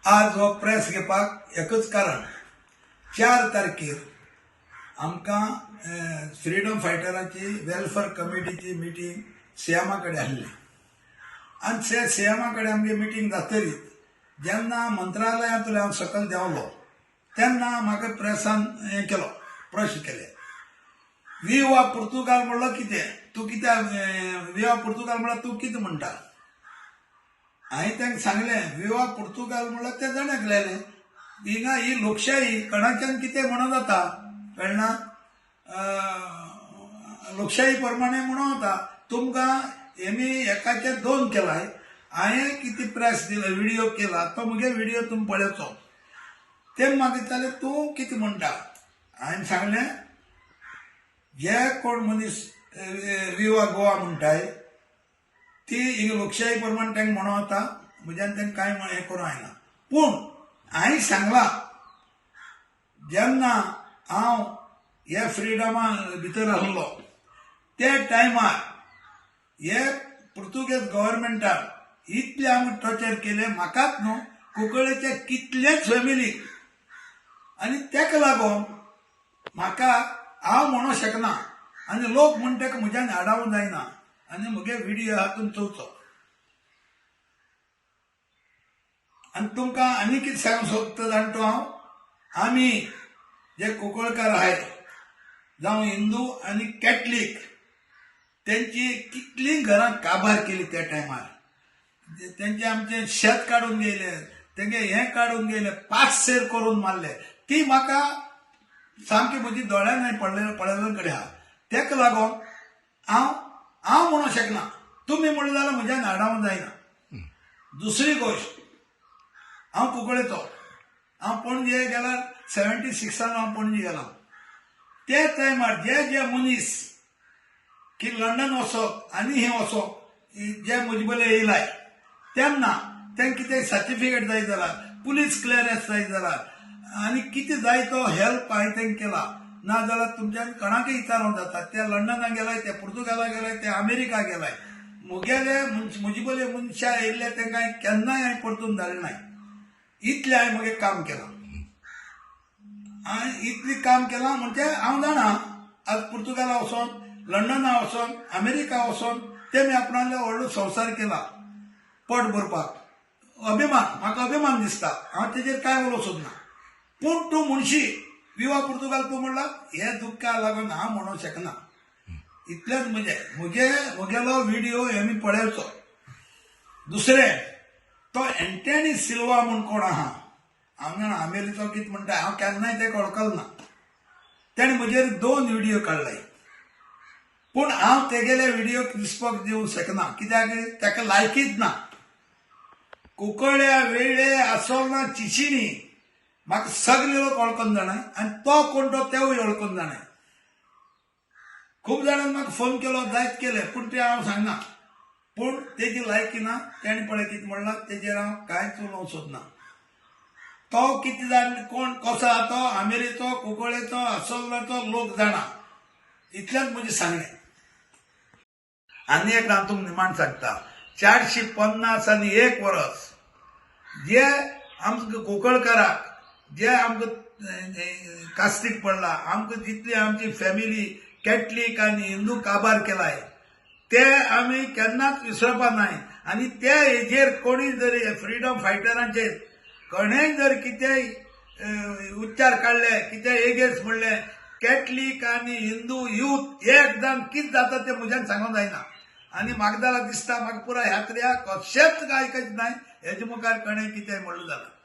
आज हो प्रेस घेवपाक एकूच कारण, 4 तारखेर आमकां फ्रिडम फायटराची वेलफेअर कमिटीची मिटींग सीएमा कडेन आसली आनी ते सीएमा कडेन आमगे मिटींग जातरीच जेन्ना मंत्रालयांतल्यान हांव सकयल देंवलो तेन्ना म्हाका प्रेसान हें केलो, प्रश्न केले, विवा पुर्तुगाल म्हणलो कितें, तूं कित्याक विवा पुर्तुगाल म्हणल्यार तूं कितें म्हणटा? हांवें तांकां सांगलें, विवा पुर्तुगाल म्हणल्यार ते जाण एकलेले हिंगा ही लोकशाही, कोणाच्यान कितें म्हणून जाता, कळना, लोकशाही प्रमाणे म्हणून जाता. तुमकां हेमी एकाचे 2 केलाय, हांवें कितें प्रेस दिला, व्हिडियो केला, तो मुगे व्हिडियो तुमी पळयचो. ते म्हाका विचारलें, तूं कितें म्हणटा? हांवें सांगलें, जे कोण मनीस विवा गोवा म्हणटाय ती ही लोकशाही प्रमाण तांकां म्हणून वता, म्हज्यान तांकां कांय हें करूं जायना. पूण हांवें सांगलां, जेन्ना हांव हे फ्रिडमा भितर आसलो त्या टायमार हे पुर्तुगेज गव्हर्मेंटान इतले आमकां टॉर्चर केले, म्हाकाच न्हू कुंकळ्ळेच्या कितलेच फॅमिलीक, आनी ताका लागून म्हाका हांव म्हणूंक शकना आनी लोक म्हणटा की म्हज्यान आडावंक जायना आनी म्हगे व्हिडियो आहा तुमी चोवचो. आनी तुमकां आनी कितें सांगूंक सोदता जाणा तूं हांव, आमी जे कुंकळकार आहाय जावं हिंदू आनी कॅथलीक, तेंची कितलीं घरां काबार केली त्या टायमार, तेंचे आमचें शेत काडून गेले, तेंगे हें काडून गेले, 5 शेर करून मारले, ती म्हाका सामकी म्हजी दोळ्यान पळयल्ले कडेन आहा. तेका लागून हांव म्हणूंक शकना, तुमी म्हणलें जाल्यार म्हज्यान आडावंक जायना. दुसरी गोश्ट, हांव कुंकळेचो, हांव पणजे गेल्यार 76 हांव पणजे गेला. त्या टायमार जे जे मनीस की लंडन वचप आनी हें वचप जे म्हजे बले येयलाय तेन्ना तांकां कितें सर्टिफिकेट जाय जाल्यार, पुलीस क्लियरन्स जाय जाल्यार आनी कितें जाय तो हेल्प हांवें तांकां केला. ना जाल्यार तुमच्यान कोणाकय विचारूंक जाता, ते लंडनाक गेलाय, ते पुर्तुगालाक गेलाय, ते अमेरिका गेलाय. मुगेले म्हजे बले मनशां येयल्ले तांकां हांवें केन्नाय हांवें परतून धाडलें नाय. इतलें हांवें म्हगें काम केलां, हांवें इतलें काम केलां म्हणजे हांव जाणा आज पुर्तुगाला वचोन, लंडना वचोन, अमेरिका वचोन तेमी आपणालो व्हडलो संवसार केला पोट भरपाक. अभिमान, म्हाका अभिमान दिसता, हांव तेजेर कांय उलोवंक सोदना. पूण तूं म्हणशी विवा पुर्तुगाल तूं म्हणला, हे दुख्खा लागून हांव म्हणूंक शकना. इतलेंच म्हजे म्हगेलो व्हिडियो हे मी पळयचो. दुसरें, तो एंटनी सिल्वा म्हूण कोण आहा, हांव जाणा आमेरिचो कितें म्हणटा, हांव केन्नाय तेका वळखल ना. तेणें म्हजेर 2 व्हिडियो काडले, पूण हांव तेगेले व्हिडियोक रिस्पोन्स दिवंक शकना, कित्याक ताका लायकीच ना. कुंकळ्या वेळे आसोलना चिचिनी म्हाका सगळे लोक वळखून जाणाय आनी तो कोण तो तेवूय वळखून जाणाय. खूब जाणांनी म्हाका फोन केलो, जायत केले, पूण ते हांव सांगना. पूण तेजी लायकी ना, तेणें पळय कितें म्हणलां तेजेर हांव कांयच उलोवंक सोदना. तो कितें जाण कोण कसो आहा तो आमेरेचो, कुंकळेचो, आसोलनाचो लोक जाणा. इतलेंच म्हजें सांगणें. आनी एक हांव तुमकां निमाण सांगता, 450 आनी 1 वरस जे आमकां कुंकळकाराक जे आमकां कास्तीक पडला, आमकां जितली आमची फॅमिली कॅथलीक आनी हिंदू काबार केलाय ते आमी केन्नाच विसरपा नाय. आनी ते हेजेर कोणी जरी फ्रिडम फायटरांचेर कोणेय जर कितेंय उच्चार काडले, कितेंय एगेन्स्ट म्हणलें, कॅथलीक आनी हिंदू यूथ एकदम कितें जाता तें म्हज्यान सांगूंक जायना. आनी म्हाका जाल्यार दिसता म्हाका पुराय ह्या त्र्या कशेंच आयकच नाय हेजे मुखार कोणें कितेंय म्हणलें जाल्यार.